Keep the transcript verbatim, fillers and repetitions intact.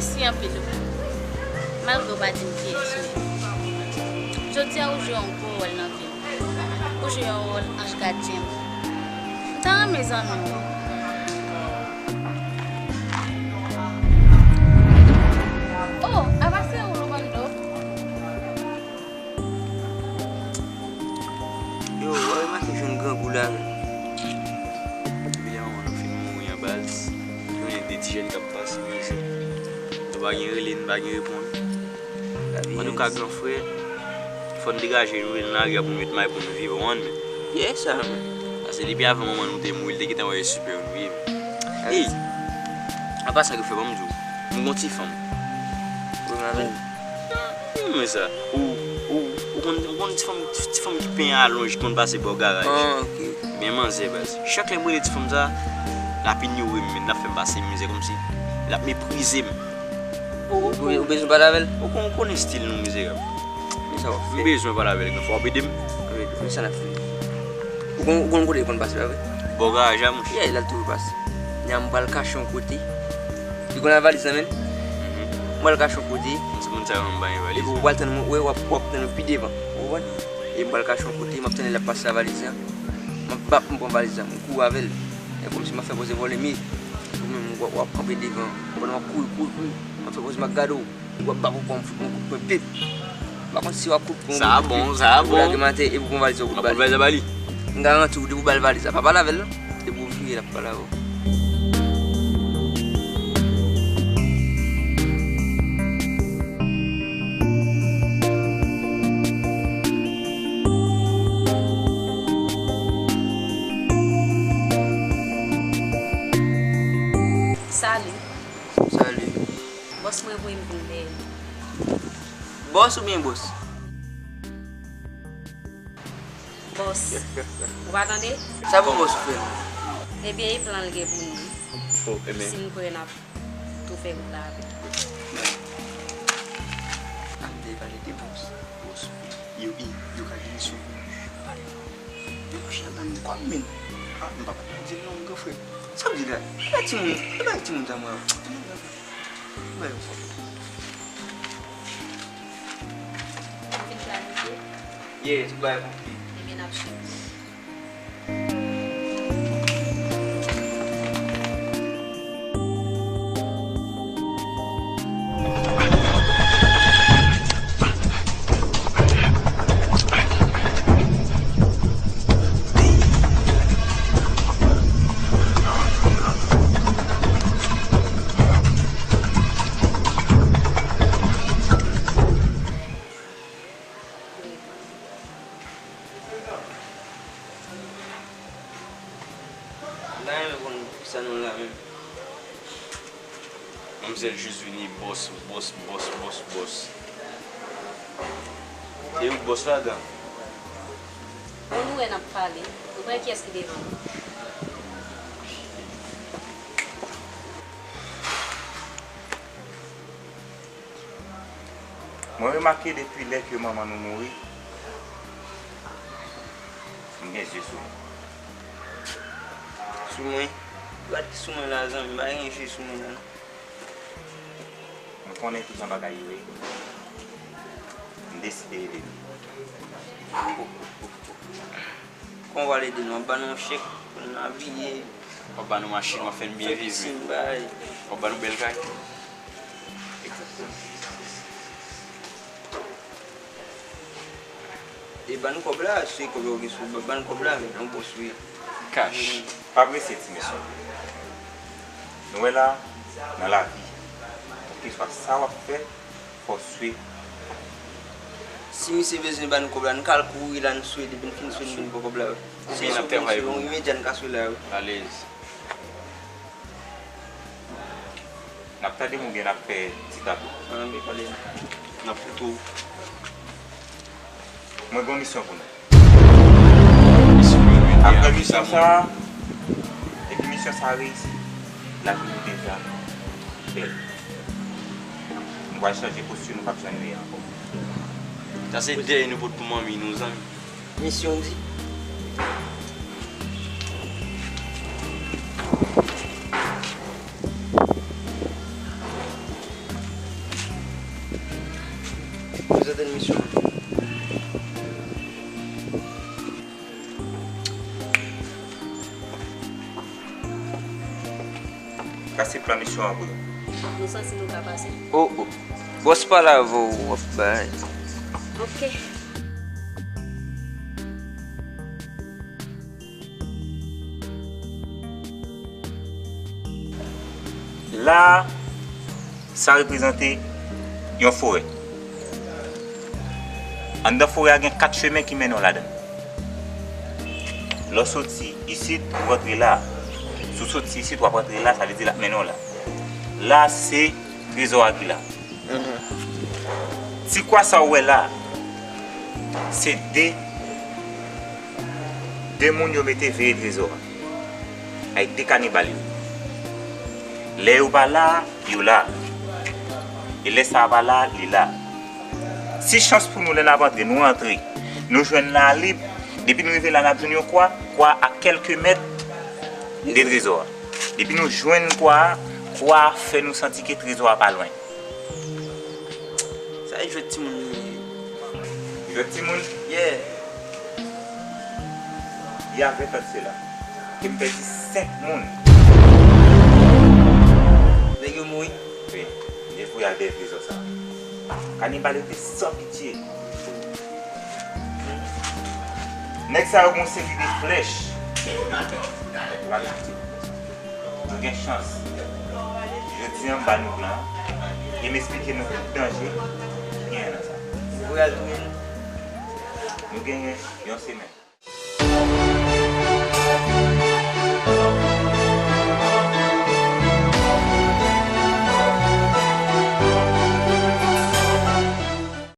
Mèsi anpil wi. Malgre w pa di m kiyès ou ye. Jodi a ou jwe yon gwo wòl nan vi m. Ou jwe yon wòl anj gadyen m. M ta renmen zanmi w wi. Oh, apa se ou, Louvando? Yo, w a remake jèn grangou la menm? Depi lè manman nou fin mouri an baz, nou gen de ti jèn k ap pase mizè. Nou pa gen rele, nou pa gen reponn. Antouka, gran frè, fò n degaje nou nan lari a pou n met may pou n viv, ou konprann? Yes, sir. Paske depi avan manman nou te mouri, li te gentan wè e sipè nou ye. Ey, an pasan, gran frè, ban m di w, m gon ti fanm. Wi, m avè l. Ou renmen sa? Ou, ou, ou konn, ou konn ti fanm, ti, ti fanm ki penyen alonj, ki konn pase bò garaj? Ah, ok. Ebyen, manzè, baz. Chak lè m rele ti fanm sa, l ap inyore m, menm l ap fè m pase mizè, kòmsi l ap meprize m. Ou, ou, ou bezwen pale avè l? Ou konn, ou konnen estil nou, mizerab. Men sa w ap fè? M bezwen pale avè l, gran frè, w ap ede m? Wi, men sa n ap fè? Ou konn, ou konn kote l konn pase, pa vre? Bò garaj la, monchè. Yeah, l ap toujou pase. Nya m pral kache yon kote. Li konn al valiz nan men l. Mhm. M pral kache yon kote. M se moun sa yo, m pa gen valiz. Epi w pral tann mwen, w ap, w ap tann mwen pi devan. Ou konprann? E m pral kache yon kote, m ap tann lè l ap pase ak valiz la. M ap bak, m pran valiz la, m kouri avè l. E kòmsi m ap fè poze vòlè, men ou menm, w ap, w ap kanpe devan. Pandan w ap kouri, kouri, kouri, m ap fè poze m ap gade w. Ou ap bak ou pran, ou pran pip. M pa konn si w ap kouri, pran Sa a bon, sa a bon. Lage m atè, epi w pran valiz ou, ou Mwen pral ba li. Valiz la ba li. M garanti w, depi w ba l valiz la, pa pale avè l non. Depi w vire, l ap pale avè w. Salut. Salut. Bòs mwen voye m vin dèyè li. Bòs oubyen bòs? Bòs. Ou pa tande? Sa pou bòs ou fè? Ebyen, e plan l gen pou nou. Oh, ebyen. Si n kwè n ap tou fè wout la avè l. An te pale de bòs. Bòs. Yo, yo ka gen misyon pou nou. Yo, chak gade kòm men. Ah, m pa pral di l non, gran frè. Sa w di la? E pa timoun, e pa timoun sa mwen. Bay yo fò. Ou fin planifye? Yeah, tout bagay konpli. Ebyen, n ap swiv. M ta renmen konn poukisa nou la menm. Manmzèl jis vini bòs, bòs, bòs, bòs, bòs. E ou bòs ladan? Bon, nou wè n ap pale. Nou pa wè kiyès ki devan nou. Mwen remake depi lè ke manman nou mouri, m gen zye sou nou. Sou mwen? Gad ki sou mwen la, zanmi, m pa gen je sou mwen la, non. M konnen kijan bagay yo ye. M deside ede nou. Kòman w pral ede nou? W ap ban nou yon chèk pou n abiye? W ap ban nou machin, w ap fè n byen viv, wi. Fè pisin, bay. W ap ban nou bèl kay. Egzakteman. E ban nou kòb la, si kòb la ou gen sou ou, ban nou kòb la, men yon bòs wi. Kach. Pa prese, ti mesye. Nou wè la, nan lavi, kèlkeswa sa w ap fè, fò w swe. Si misye bezwen ban nou kòb la, nou ka al kouri la, nou swe, depi n fin swe, nou vin pran kòb la wi. Oubyen n ap travay pou ou. Imedya, nou ka swe la wi. Alèz. N ap tande m oubyen n ap fè ti tablo? Ann, ann pale. N ap koute w. Mwen gen yon misyon pou nou. Misyon pou nou, apre misyon sa a, depi misyon sa a reyisi, lavi nou deja bèl. Nou pral chanje posti, nou p ap janm reyè ankò. Sa se dèy nou pot pou manmi nou, zanmi. Misyon di. Sa se plan misyon an pou nou. Nou santi nou ka pase. Oh, oh. Bòs pale avè w, w ap bay. Ok. La, sa reprezante yon forè. Anndan forè a gen kat chemen ki mennen w ladan l. Lè w soti isit, ou rantre la. Si w soti isit, w ap rantre la, sa vle di l ap mennen w la. La, se trezò a ki la. Ti kwa sa w wè la, se de, de moun yo mete veye trezò a. Ay de kanibal yo. Lè yo pa la, yo la. E lè sa a pa la, li la. Si chans pou nou lè n ap antre, nou antre, nou jwenn la lib, depi nou rive la, n ap jwenn yon kwa, kwa a kèlke mèt de trezò a. Depi nou jwenn kwa a, kwa a fè nou santi ke trezò a pa lwen. Sa e jwèt timoun li ye. Jwèt timoun? Yeah. Y a vingt ans de cela, ke m pèdi senk moun. Nèg yo mouri. Wi, li voye al dèyè trezò sa. Kanibal yo te san pitye. Nèg sa yo gen yon seri de flèch. Nou gen chans. Jodi a, m ba nou plan an. E m esplike nou tout danje ki genyen nan sa. Voye al touye l. Nou genyen yon semèn.